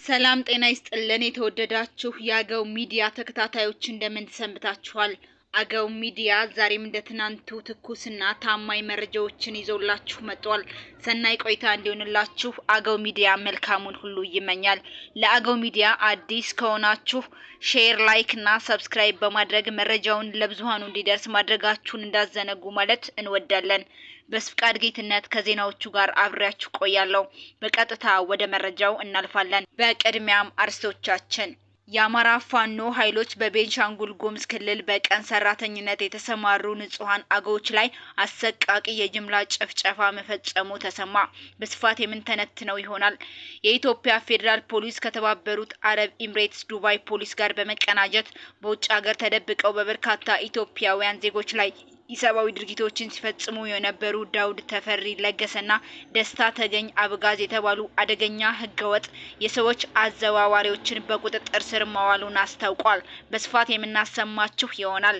ሰላም ጤና ይስጥልን። የተወደዳችሁ የአገው ሚዲያ ተከታታዮች፣ እንደምን ሰንብታችኋል? አገው ሚዲያ ዛሬም እንደ ትናንቱ ትኩስና ታማኝ መረጃዎችን ይዞላችሁ መጥቷል። ሰናይ ቆይታ እንዲሆንላችሁ አገው ሚዲያ መልካሙን ሁሉ ይመኛል። ለአገው ሚዲያ አዲስ ከሆናችሁ share፣ like እና subscribe በማድረግ መረጃውን ለብዙሃኑ እንዲደርስ ማድረጋችሁን እንዳትዘነጉ ማለት እንወዳለን። በስፍቃድ ጌትነት ከዜናዎቹ ጋር አብሬያችሁ ቆያለሁ። በቀጥታ ወደ መረጃው እናልፋለን። በቅድሚያም አርዕስቶቻችን፦ የአማራ ፋኖ ኃይሎች በቤንሻንጉል ጉሙዝ ክልል በቀን ሰራተኝነት የተሰማሩ ንጹሐን አገዎች ላይ አሰቃቂ የጅምላ ጭፍጨፋ መፈጸሙ ተሰማ። በስፋት የምንተነትነው ይሆናል። የኢትዮጵያ ፌዴራል ፖሊስ ከተባበሩት አረብ ኤምሬትስ ዱባይ ፖሊስ ጋር በመቀናጀት በውጭ ሀገር ተደብቀው በበርካታ ኢትዮጵያውያን ዜጎች ላይ ኢሰብአዊ ድርጊቶችን ሲፈጽሙ የነበሩ ዳውድ ተፈሪ ለገሰና ደስታ ተገኝ አብጋዝ የተባሉ አደገኛ ህገወጥ የሰዎች አዘዋዋሪዎችን በቁጥጥር ስር ማዋሉን አስታውቋል። በስፋት የምናሰማችሁ ይሆናል።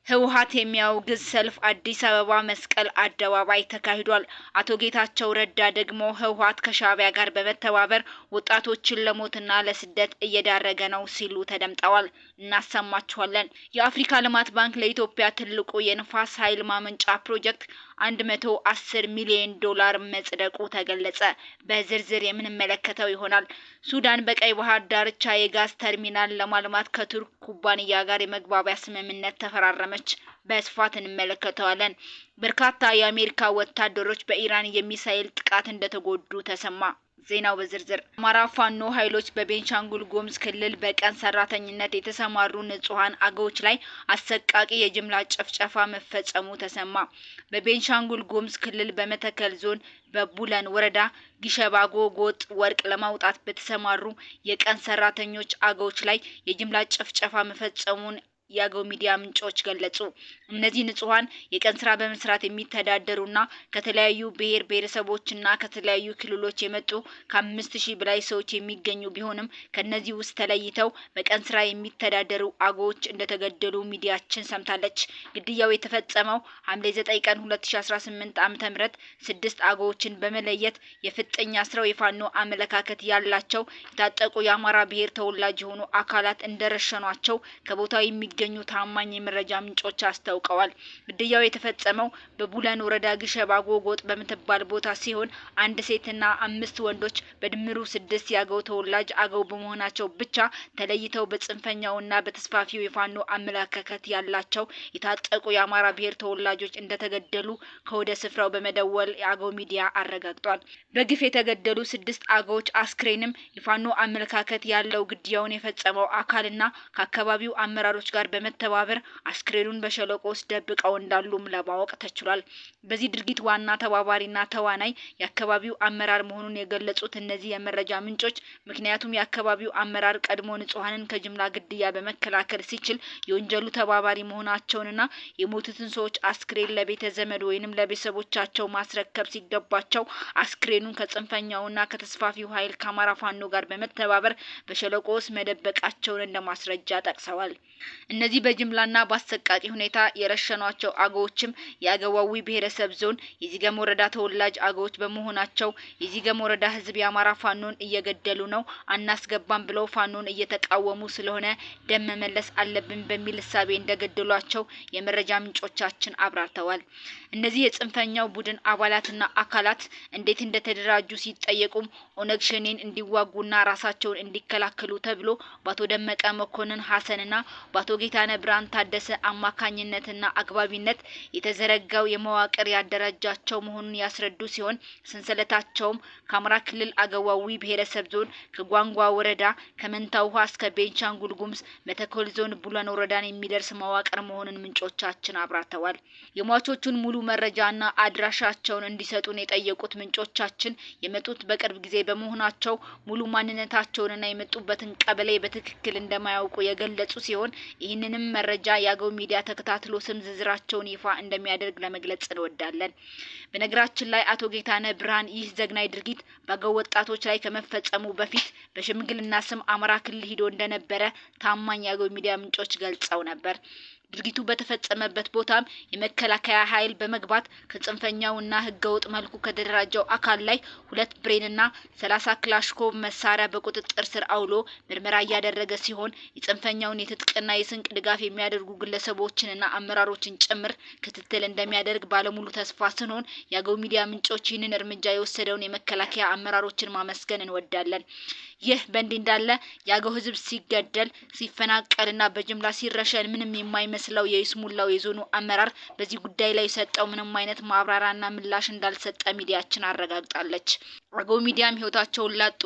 ህወሓት የሚያወግዝ ሰልፍ አዲስ አበባ መስቀል አደባባይ ተካሂዷል። አቶ ጌታቸው ረዳ ደግሞ ህወሓት ከሻዕቢያ ጋር በመተባበር ወጣቶችን ለሞትና ለስደት እየዳረገ ነው ሲሉ ተደምጠዋል። እናሰማችኋለን። የአፍሪካ ልማት ባንክ ለኢትዮጵያ ትልቁ የንፋስ ኃይል ማመንጫ ፕሮጀክት 110 ሚሊዮን ዶላር መጽደቁ ተገለጸ። በዝርዝር የምንመለከተው ይሆናል። ሱዳን በቀይ ባህር ዳርቻ የጋዝ ተርሚናል ለማልማት ከቱርክ ኩባንያ ጋር የመግባቢያ ስምምነት ተፈራረመች። በስፋት እንመለከተዋለን። በርካታ የአሜሪካ ወታደሮች በኢራን የሚሳኤል ጥቃት እንደተጎዱ ተሰማ። ዜናው በዝርዝር። አማራ ፋኖ ኃይሎች በቤንሻንጉል ጉሙዝ ክልል በቀን ሰራተኝነት የተሰማሩ ንጹሐን አገዎች ላይ አሰቃቂ የጅምላ ጭፍጨፋ መፈጸሙ ተሰማ። በቤንሻንጉል ጉሙዝ ክልል በመተከል ዞን በቡለን ወረዳ ጊሸባጎ ጎጥ ወርቅ ለማውጣት በተሰማሩ የቀን ሰራተኞች አገዎች ላይ የጅምላ ጭፍጨፋ መፈጸሙን የአገው ሚዲያ ምንጮች ገለጹ። እነዚህ ንጹሐን የቀን ስራ በመስራት የሚተዳደሩና ከተለያዩ ብሔር ብሔረሰቦችና ከተለያዩ ክልሎች የመጡ ከ5,000 በላይ ሰዎች የሚገኙ ቢሆንም፣ ከነዚህ ውስጥ ተለይተው በቀን ስራ የሚተዳደሩ አገዎች እንደተገደሉ ሚዲያችን ሰምታለች። ግድያው የተፈጸመው ሐምሌ 9 ቀን 2018 ዓ.ም ስድስት አገዎችን በመለየት የፍጥኝ አስረው የፋኖ አመለካከት ያላቸው የታጠቁ የአማራ ብሔር ተወላጅ የሆኑ አካላት እንደረሸኗቸው ከቦታው የሚገኙ ታማኝ የመረጃ ምንጮች አስታውቀዋል። ግድያው የተፈጸመው በቡለን ወረዳ ግሸባጎ ጎጥ በምትባል ቦታ ሲሆን፣ አንድ ሴትና አምስት ወንዶች በድምሩ ስድስት የአገው ተወላጅ አገው በመሆናቸው ብቻ ተለይተው በጽንፈኛውና በተስፋፊው የፋኖ አመለካከት ያላቸው የታጠቁ የአማራ ብሔር ተወላጆች እንደተገደሉ ከወደ ስፍራው በመደወል የአገው ሚዲያ አረጋግጧል። በግፍ የተገደሉ ስድስት አገዎች አስክሬንም የፋኖ አመለካከት ያለው ግድያውን የፈጸመው አካልና ከአካባቢው አመራሮች ጋር በመተባበር አስክሬኑን በሸለቆ ውስጥ ደብቀው እንዳሉም ለማወቅ ተችሏል። በዚህ ድርጊት ዋና ተባባሪና ተዋናይ የአካባቢው አመራር መሆኑን የገለጹት እነዚህ የመረጃ ምንጮች፣ ምክንያቱም የአካባቢው አመራር ቀድሞ ንጹሐንን ከጅምላ ግድያ በመከላከል ሲችል የወንጀሉ ተባባሪ መሆናቸውንና የሞቱትን ሰዎች አስክሬን ለቤተ ዘመድ ወይንም ለቤተሰቦቻቸው ማስረከብ ሲገባቸው አስክሬኑን ከጽንፈኛውና ከተስፋፊው ኃይል ከአማራ ፋኖ ጋር በመተባበር በሸለቆ ውስጥ መደበቃቸውን እንደ ማስረጃ ጠቅሰዋል። እነዚህ በጅምላና በአሰቃቂ ሁኔታ የረሸኗቸው አገዎችም የአገዋዊ ብሔረሰብ ዞን የዚገም ወረዳ ተወላጅ አገዎች በመሆናቸው የዚገም ወረዳ ሕዝብ የአማራ ፋኖን እየገደሉ ነው፣ አናስገባም ብለው ፋኖን እየተቃወሙ ስለሆነ ደም መመለስ አለብን በሚል እሳቤ እንደገደሏቸው የመረጃ ምንጮቻችን አብራርተዋል። እነዚህ የጽንፈኛው ቡድን አባላትና አካላት እንዴት እንደተደራጁ ሲጠየቁም፣ ኦነግ ሸኔን እንዲዋጉና ራሳቸውን እንዲከላከሉ ተብሎ በአቶ ደመቀ መኮንን ሀሰንና በአቶ ጌታነህ ብርሃን ታደሰ አማካኝነትና አግባቢነት የተዘረጋው የመዋቅር ያደራጃቸው መሆኑን ያስረዱ ሲሆን፣ ሰንሰለታቸውም ከአማራ ክልል አገዋዊ ብሔረሰብ ዞን ከጓንጓ ወረዳ ከመንታ ውሃ እስከ ቤንሻንጉል ጉሙዝ መተከል ዞን ቡለን ወረዳን የሚደርስ መዋቅር መሆኑን ምንጮቻችን አብራርተዋል። የሟቾቹን ሙሉ መረጃና አድራሻቸውን እንዲሰጡን የጠየቁት ምንጮቻችን የመጡት በቅርብ ጊዜ በመሆናቸው ሙሉ ማንነታቸውንና የመጡበትን ቀበሌ በትክክል እንደማያውቁ የገለጹ ሲሆን፣ ይህንንም መረጃ የአገው ሚዲያ ተከታትሎ ስም ዝርዝራቸውን ይፋ እንደሚያደርግ ለመግለጽ እንወዳለን። እንወዳለን። በነገራችን ላይ አቶ ጌታነህ ብርሃን ይህ ዘግናኝ ድርጊት በአገው ወጣቶች ላይ ከመፈጸሙ በፊት በሽምግልና ስም አማራ ክልል ሂዶ እንደነበረ ታማኝ የአገው ሚዲያ ምንጮች ገልጸው ነበር። ድርጊቱ በተፈጸመበት ቦታም የመከላከያ ኃይል በመግባት ከጽንፈኛውና ህገወጥ መልኩ ከተደራጀው አካል ላይ 2 ብሬንና 30 ክላሽንኮቭ መሳሪያ በቁጥጥር ስር አውሎ ምርመራ እያደረገ ሲሆን የጽንፈኛውን የትጥቅና የስንቅ ድጋፍ የሚያደርጉ ግለሰቦችንና አመራሮችን ጭምር ክትትል እንደሚያደርግ ባለሙሉ ተስፋ ስንሆን የአገው ሚዲያ ምንጮች ይህንን እርምጃ የወሰደውን የመከላከያ አመራሮችን ማመስገን እንወዳለን። ይህ በእንዲህ እንዳለ የአገው ህዝብ ሲገደል፣ ሲፈናቀልና በጅምላ ሲረሸን ምንም የማይመስለው የይስሙላው የዞኑ አመራር በዚህ ጉዳይ ላይ የሰጠው ምንም አይነት ማብራሪያና ምላሽ እንዳልሰጠ ሚዲያችን አረጋግጣለች። አገው ሚዲያም ህይወታቸውን ላጡ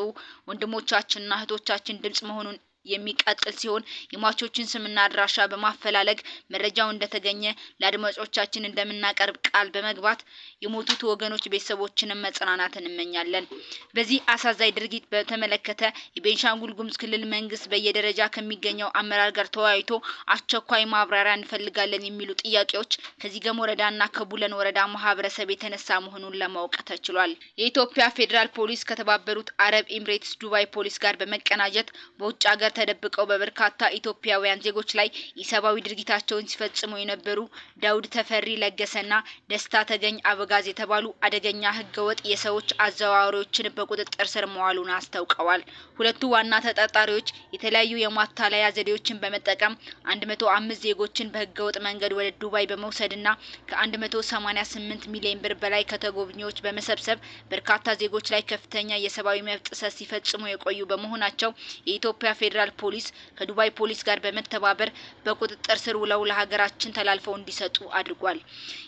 ወንድሞቻችንና እህቶቻችን ድምጽ መሆኑን የሚቀጥል ሲሆን የሟቾችን ስምና አድራሻ በማፈላለግ መረጃው እንደተገኘ ለአድማጮቻችን እንደምናቀርብ ቃል በመግባት የሞቱት ወገኖች ቤተሰቦችንም መጽናናት እንመኛለን። በዚህ አሳዛኝ ድርጊት በተመለከተ የቤንሻንጉል ጉሙዝ ክልል መንግስት በየደረጃ ከሚገኘው አመራር ጋር ተወያይቶ አስቸኳይ ማብራሪያ እንፈልጋለን የሚሉ ጥያቄዎች ከዚገም ወረዳና ከቡለን ወረዳ ማህበረሰብ የተነሳ መሆኑን ለማወቅ ተችሏል። የኢትዮጵያ ፌዴራል ፖሊስ ከተባበሩት አረብ ኤምሬትስ ዱባይ ፖሊስ ጋር በመቀናጀት በውጭ ሀገር ተደብቀው በበርካታ ኢትዮጵያውያን ዜጎች ላይ ኢሰብአዊ ድርጊታቸውን ሲፈጽሙ የነበሩ ዳውድ ተፈሪ ለገሰና ደስታ ተገኝ አበጋዝ የተባሉ አደገኛ ህገወጥ የሰዎች አዘዋዋሪዎችን በቁጥጥር ስር መዋሉን አስታውቀዋል። ሁለቱ ዋና ተጠርጣሪዎች የተለያዩ የማታለያ ዘዴዎችን በመጠቀም 105 ዜጎችን በህገወጥ መንገድ ወደ ዱባይ በመውሰድና ከ188 ሚሊዮን ብር በላይ ከተጎብኚዎች በመሰብሰብ በርካታ ዜጎች ላይ ከፍተኛ የሰብአዊ መብት ጥሰት ሲፈጽሙ የቆዩ በመሆናቸው የኢትዮጵያ ፌዴራል ፖሊስ ከዱባይ ፖሊስ ጋር በመተባበር በቁጥጥር ስር ውለው ለሀገራችን ተላልፈው እንዲሰጡ አድርጓል።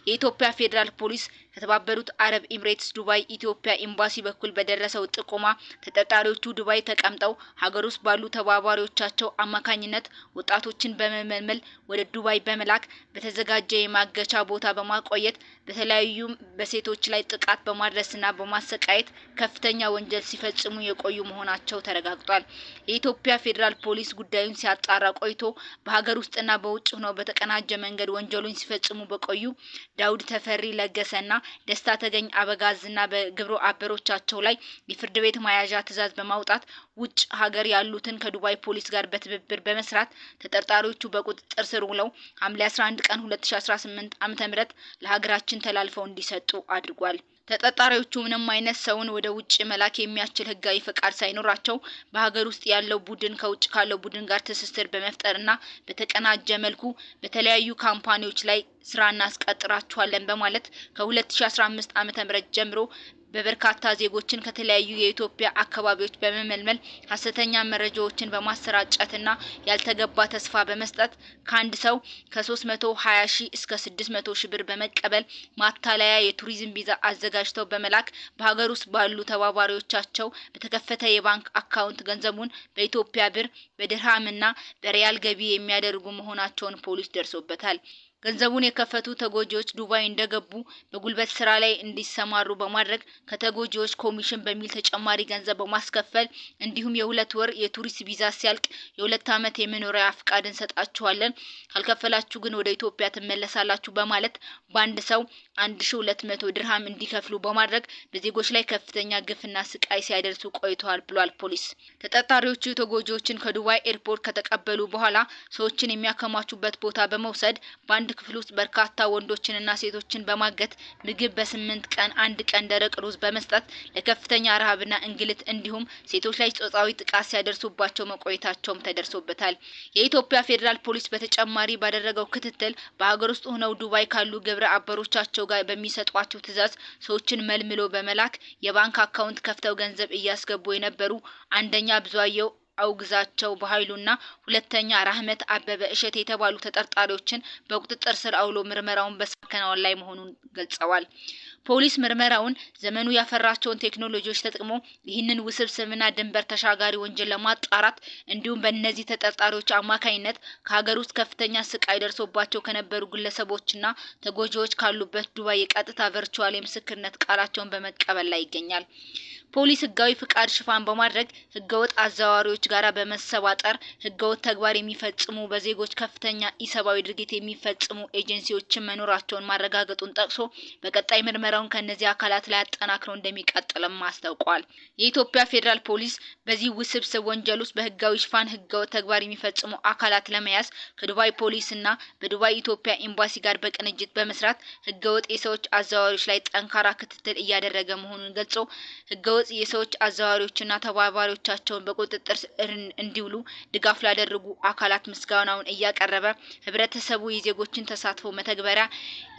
የኢትዮጵያ ፌዴራል ፖሊስ ከተባበሩት አረብ ኤምሬትስ ዱባይ ኢትዮጵያ ኤምባሲ በኩል በደረሰው ጥቆማ ተጠርጣሪዎቹ ዱባይ ተቀምጠው ሀገር ውስጥ ባሉ ተባባሪዎቻቸው አማካኝነት ወጣቶችን በመመልመል ወደ ዱባይ በመላክ በተዘጋጀ የማገቻ ቦታ በማቆየት በተለያዩ በሴቶች ላይ ጥቃት በማድረስና በማሰቃየት ከፍተኛ ወንጀል ሲፈጽሙ የቆዩ መሆናቸው ተረጋግጧል። የኢትዮጵያ ፌዴራል ፖሊስ ጉዳዩን ሲያጣራ ቆይቶ በሀገር ውስጥና በውጭ ሆነው በተቀናጀ መንገድ ወንጀሉን ሲፈጽሙ በቆዩ ዳውድ ተፈሪ ለገሰና ደስታ ተገኝ አበጋዝና በግብረ አበሮቻቸው ላይ የፍርድ ቤት ማያዣ ትዕዛዝ በማውጣት ውጭ ሀገር ያሉትን ከዱባይ ፖሊስ ጋር በትብብር በመስራት ተጠርጣሪዎቹ በቁጥጥር ስር ውለው ሐምሌ 11 ቀን 2018 ዓ.ም ለሀገራችን ተላልፈው እንዲሰጡ አድርጓል። ተጠርጣሪዎቹ ምንም አይነት ሰውን ወደ ውጭ መላክ የሚያስችል ህጋዊ ፈቃድ ሳይኖራቸው በሀገር ውስጥ ያለው ቡድን ከውጭ ካለው ቡድን ጋር ትስስር በመፍጠርና በተቀናጀ መልኩ በተለያዩ ካምፓኒዎች ላይ ስራ እናስቀጥራቸዋለን በማለት ከ2015 ዓ.ም ጀምሮ በበርካታ ዜጎችን ከተለያዩ የኢትዮጵያ አካባቢዎች በመመልመል ሀሰተኛ መረጃዎችን በማሰራጨትና ያልተገባ ተስፋ በመስጠት ከአንድ ሰው ከ320 ሺህ እስከ 600 ሺህ ብር በመቀበል ማታለያ የቱሪዝም ቪዛ አዘጋጅተው በመላክ በሀገር ውስጥ ባሉ ተባባሪዎቻቸው በተከፈተ የባንክ አካውንት ገንዘቡን በኢትዮጵያ ብር፣ በድርሃምና በሪያል ገቢ የሚያደርጉ መሆናቸውን ፖሊስ ደርሶበታል። ገንዘቡን የከፈቱ ተጎጂዎች ዱባይ እንደገቡ በጉልበት ስራ ላይ እንዲሰማሩ በማድረግ ከተጎጂዎች ኮሚሽን በሚል ተጨማሪ ገንዘብ በማስከፈል እንዲሁም የ2 ወር የቱሪስት ቪዛ ሲያልቅ የ2 ዓመት የመኖሪያ ፍቃድ እንሰጣችኋለን፣ ካልከፈላችሁ ግን ወደ ኢትዮጵያ ትመለሳላችሁ በማለት በአንድ ሰው 1200 ድርሃም እንዲከፍሉ በማድረግ በዜጎች ላይ ከፍተኛ ግፍና ስቃይ ሲያደርሱ ቆይተዋል ብሏል ፖሊስ። ተጠርጣሪዎቹ ተጎጂዎችን ከዱባይ ኤርፖርት ከተቀበሉ በኋላ ሰዎችን የሚያከማቹበት ቦታ በመውሰድ በአንድ ክፍል ውስጥ በርካታ ወንዶችንና ሴቶችን በማገት ምግብ በ8 ቀን አንድ ቀን ደረቅ ሩዝ በመስጠት ለከፍተኛ ረሃብና እንግልት እንዲሁም ሴቶች ላይ ጾታዊ ጥቃት ሲያደርሱባቸው መቆየታቸውም ተደርሶበታል። የኢትዮጵያ ፌዴራል ፖሊስ በተጨማሪ ባደረገው ክትትል በሀገር ውስጥ ሆነው ዱባይ ካሉ ግብረ አበሮቻቸው ጋር በሚሰጧቸው ትዕዛዝ ሰዎችን መልምሎ በመላክ የባንክ አካውንት ከፍተው ገንዘብ እያስገቡ የነበሩ አንደኛ ብዙአየሁ አውግዛቸው በኃይሉና ሁለተኛ ራህመት አበበ እሸት የተባሉ ተጠርጣሪዎችን በቁጥጥር ስር አውሎ ምርመራውን በማከናወን ላይ መሆኑን ገልጸዋል። ፖሊስ ምርመራውን ዘመኑ ያፈራቸውን ቴክኖሎጂዎች ተጠቅሞ ይህንን ውስብስብና ድንበር ተሻጋሪ ወንጀል ለማጣራት እንዲሁም በእነዚህ ተጠርጣሪዎች አማካኝነት ከሀገር ውስጥ ከፍተኛ ስቃይ ደርሶባቸው ከነበሩ ግለሰቦችና ተጎጂዎች ካሉበት ዱባይ የቀጥታ virtual የምስክርነት ቃላቸውን በመቀበል ላይ ይገኛል። ፖሊስ ህጋዊ ፍቃድ ሽፋን በማድረግ ህገወጥ አዘዋዋሪዎች ጋር በመሰባጠር ህገወጥ ተግባር የሚፈጽሙ በዜጎች ከፍተኛ ኢሰብአዊ ድርጊት የሚፈጽሙ ኤጀንሲዎችን መኖራቸውን ማረጋገጡን ጠቅሶ በቀጣይ ምርመራውን ከነዚህ አካላት ላይ አጠናክሮ እንደሚቀጥልም አስታውቋል። የኢትዮጵያ ፌደራል ፖሊስ በዚህ ውስብስብ ወንጀል ውስጥ በህጋዊ ሽፋን ህገወጥ ተግባር የሚፈጽሙ አካላት ለመያዝ ከዱባይ ፖሊስና በዱባይ ኢትዮጵያ ኤምባሲ ጋር በቅንጅት በመስራት ህገወጥ የሰዎች አዘዋዋሪዎች ላይ ጠንካራ ክትትል እያደረገ መሆኑን ገልጾ ህገወጥ የሰዎች አዘዋዋሪዎችና ተባባሪዎቻቸውን በቁጥጥር ስር እንዲውሉ ድጋፍ ላደረጉ አካላት ምስጋናውን እያቀረበ ህብረተሰቡ የዜጎችን ተሳትፎ መተግበሪያ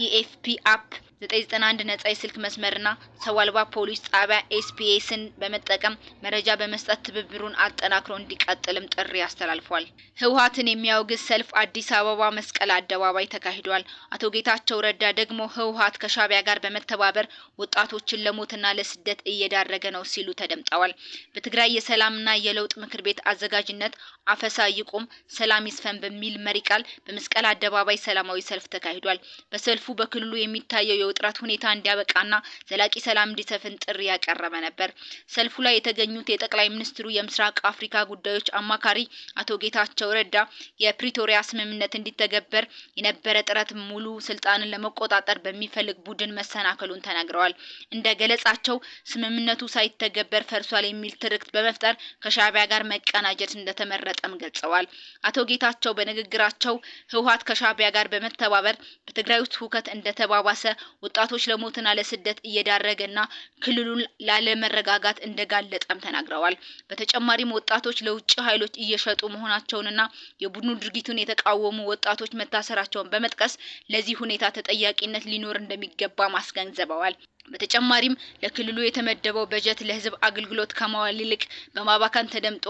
EFP app 991 ነጻ የስልክ መስመርና ሰው አልባ ፖሊስ ጣቢያ SPSን በመጠቀም መረጃ በመስጠት ትብብሩን አጠናክሮ እንዲቀጥልም ጥሪ አስተላልፏል። ህወሓትን የሚያወግዝ ሰልፍ አዲስ አበባ መስቀል አደባባይ ተካሂዷል። አቶ ጌታቸው ረዳ ደግሞ ህወሓት ከሻዕቢያ ጋር በመተባበር ወጣቶችን ለሞትና ለስደት እየዳረገ ነው ሲሉ ተደምጠዋል። በትግራይ የሰላምና የለውጥ ምክር ቤት አዘጋጅነት አፈሳ ይቁም ሰላም ይስፈን በሚል መሪ ቃል በመስቀል አደባባይ ሰላማዊ ሰልፍ ተካሂዷል። በሰልፉ በክልሉ የሚታየው የውጥረት ሁኔታ እንዲያበቃና ዘላቂ ሰላም እንዲሰፍን ጥሪ ያቀረበ ነበር። ሰልፉ ላይ የተገኙት የጠቅላይ ሚኒስትሩ የምስራቅ አፍሪካ ጉዳዮች አማካሪ አቶ ጌታቸው ረዳ የፕሪቶሪያ ስምምነት እንዲተገበር የነበረ ጥረት ሙሉ ስልጣንን ለመቆጣጠር በሚፈልግ ቡድን መሰናከሉን ተናግረዋል። እንደ ገለጻቸው ስምምነቱ ሳይተገበር ፈርሷል የሚል ትርክት በመፍጠር ከሻዕቢያ ጋር መቀናጀት እንደተመረጠም ገልጸዋል። አቶ ጌታቸው በንግግራቸው ህወሓት ከሻዕቢያ ጋር በመተባበር በትግራይ ውስጥ ሁከት እንደተባባሰ ወጣቶች ለሞትና ለስደት እየዳረገና ክልሉን ላለመረጋጋት እንደጋለጠም ተናግረዋል። በተጨማሪም ወጣቶች ለውጭ ኃይሎች እየሸጡ መሆናቸውንና የቡድኑ ድርጊቱን የተቃወሙ ወጣቶች መታሰራቸውን በመጥቀስ ለዚህ ሁኔታ ተጠያቂነት ሊኖር እንደሚገባ ማስገንዘበዋል። በተጨማሪም ለክልሉ የተመደበው በጀት ለህዝብ አገልግሎት ከማዋል ይልቅ በማባካን ተደምጦ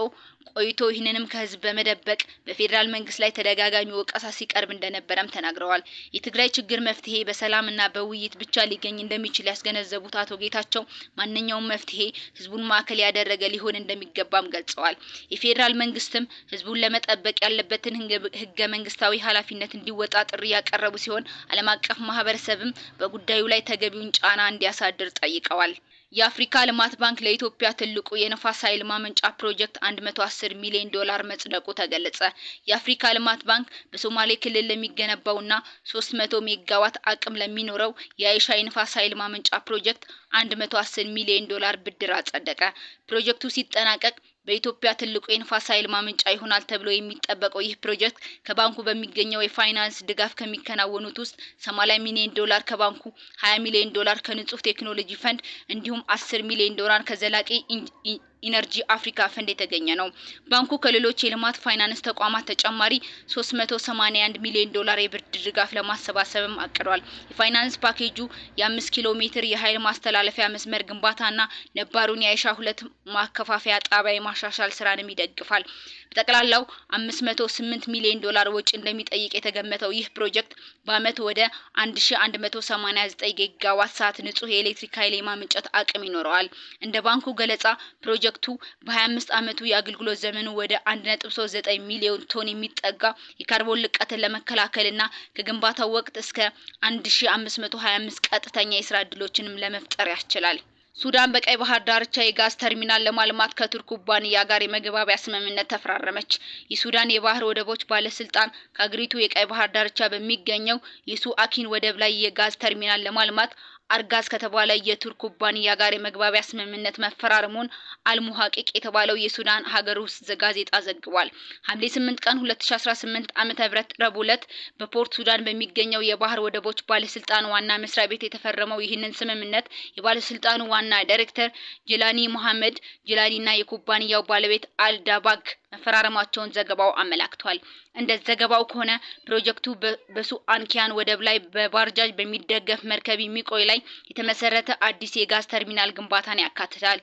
ቆይቶ ይህንንም ከህዝብ በመደበቅ በፌደራል መንግስት ላይ ተደጋጋሚ ወቀሳ ሲቀርብ እንደነበረም ተናግረዋል። የትግራይ ችግር መፍትሄ በሰላምና በውይይት ብቻ ሊገኝ እንደሚችል ያስገነዘቡት አቶ ጌታቸው ማንኛውም መፍትሄ ህዝቡን ማዕከል ያደረገ ሊሆን እንደሚገባም ገልጸዋል። የፌደራል መንግስትም ህዝቡን ለመጠበቅ ያለበትን ህገ መንግስታዊ ኃላፊነት እንዲወጣ ጥሪ ያቀረቡ ሲሆን ዓለም አቀፍ ማህበረሰብም በጉዳዩ ላይ ተገቢውን ጫና እንዲያሳድር ጠይቀዋል። የአፍሪካ ልማት ባንክ ለኢትዮጵያ ትልቁ የነፋስ ኃይል ማመንጫ ፕሮጀክት 110 ሚሊዮን ዶላር መጽደቁ ተገለጸ። የአፍሪካ ልማት ባንክ በሶማሌ ክልል ለሚገነባውና 300 ሜጋዋት አቅም ለሚኖረው የአይሻ የነፋስ ኃይል ማመንጫ ፕሮጀክት 110 ሚሊዮን ዶላር ብድር አጸደቀ። ፕሮጀክቱ ሲጠናቀቅ በኢትዮጵያ ትልቁ የንፋስ ኃይል ማመንጫ ይሆናል ተብሎ የሚጠበቀው ይህ ፕሮጀክት ከባንኩ በሚገኘው የፋይናንስ ድጋፍ ከሚከናወኑት ውስጥ 80 ሚሊዮን ዶላር ከባንኩ፣ 20 ሚሊዮን ዶላር ከንጹህ ቴክኖሎጂ ፈንድ እንዲሁም 10 ሚሊዮን ዶላር ከዘላቂ ኢነርጂ አፍሪካ ፈንድ የተገኘ ነው። ባንኩ ከሌሎች የልማት ፋይናንስ ተቋማት ተጨማሪ 381 ሚሊዮን ዶላር የብድር ድጋፍ ለማሰባሰብም አቅዷል። የፋይናንስ ፓኬጁ የ5 ኪሎ ሜትር የኃይል ማስተላለፊያ መስመር ግንባታና ነባሩን የአይሻ 2 ማከፋፈያ ጣቢያ የማሻሻል ስራንም ይደግፋል። በጠቅላላው 508 ሚሊዮን ዶላር ወጪ እንደሚጠይቅ የተገመተው ይህ ፕሮጀክት በአመት ወደ 1189 ጊጋዋት ሰዓት ንጹህ የኤሌክትሪክ ኃይል የማመንጨት አቅም ይኖረዋል። እንደ ባንኩ ገለጻ ፕሮጀክቱ በ25 አመቱ የአገልግሎት ዘመኑ ወደ 1.39 ሚሊዮን ቶን የሚጠጋ የካርቦን ልቀትን ለመከላከልና ከግንባታው ወቅት እስከ 1525 ቀጥተኛ የስራ ዕድሎችንም ለመፍጠር ያስችላል። ሱዳን በቀይ ባህር ዳርቻ የጋዝ ተርሚናል ለማልማት ከቱርክ ኩባንያ ጋር የመግባቢያ ስምምነት ተፈራረመች። የሱዳን የባህር ወደቦች ባለስልጣን ከአገሪቱ የቀይ ባህር ዳርቻ በሚገኘው የሱአኪን ወደብ ላይ የጋዝ ተርሚናል ለማልማት አርጋዝ ከተባለ የቱርክ ኩባንያ ጋር የመግባቢያ ስምምነት መፈራረሙን አልሙሐቂቅ የተባለው የሱዳን ሀገር ውስጥ ጋዜጣ ዘግቧል። ሐምሌ 8 ቀን 2018 ዓ.ም ረቡዕ ዕለት በፖርት ሱዳን በሚገኘው የባህር ወደቦች ባለስልጣን ዋና መስሪያ ቤት የተፈረመው ይህንን ስምምነት የባለስልጣኑ ዋና ዳይሬክተር ጅላኒ መሐመድ ጅላኒና የኩባንያው ባለቤት አልዳባግ መፈራረማቸውን ዘገባው አመላክቷል። እንደ ዘገባው ከሆነ ፕሮጀክቱ በሱአንኪያን ወደብ ላይ በባርጃጅ በሚደገፍ መርከብ የሚቆይ ላይ የተመሰረተ አዲስ የጋዝ ተርሚናል ግንባታን ያካትታል።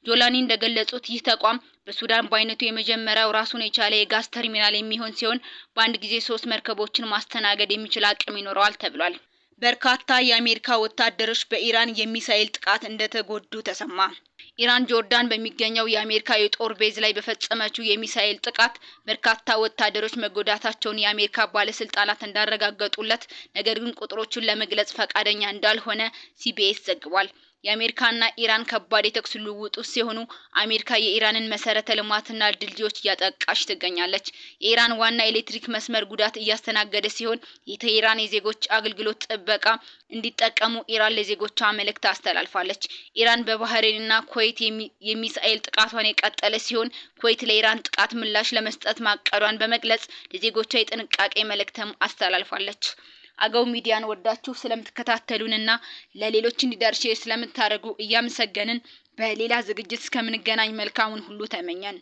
ጆላኒ እንደገለጹት ይህ ተቋም በሱዳን በአይነቱ የመጀመሪያው ራሱን የቻለ የጋዝ ተርሚናል የሚሆን ሲሆን በአንድ ጊዜ 3 መርከቦችን ማስተናገድ የሚችል አቅም ይኖረዋል ተብሏል። በርካታ የአሜሪካ ወታደሮች በኢራን የሚሳኤል ጥቃት እንደተጎዱ ተሰማ። ኢራን ጆርዳን በሚገኘው የአሜሪካ የጦር ቤዝ ላይ በፈጸመችው የሚሳኤል ጥቃት በርካታ ወታደሮች መጎዳታቸውን የአሜሪካ ባለስልጣናት እንዳረጋገጡለት ነገር ግን ቁጥሮቹን ለመግለጽ ፈቃደኛ እንዳልሆነ ሲቢኤስ ዘግቧል። የአሜሪካና ኢራን ከባድ የተኩስ ልውውጥ ሲሆኑ አሜሪካ የኢራንን መሰረተ ልማትና ድልድዮች እያጠቃች ትገኛለች። የኢራን ዋና ኤሌክትሪክ መስመር ጉዳት እያስተናገደ ሲሆን የቴህራን የዜጎች አገልግሎት ጥበቃ እንዲጠቀሙ ኢራን ለዜጎቿ መልእክት አስተላልፋለች። ኢራን በባህሬንና ኩዌት የሚሳኤል ጥቃቷን የቀጠለ ሲሆን ኩዌት ለኢራን ጥቃት ምላሽ ለመስጠት ማቀዷን በመግለጽ ለዜጎቿ የጥንቃቄ መልእክትም አስተላልፋለች። አገው ሚዲያን ወዳችሁ ስለምትከታተሉንና ለሌሎች እንዲደርስ ስለምታደርጉ እያመሰገንን በሌላ ዝግጅት እስከምንገናኝ መልካሙን ሁሉ ተመኘን።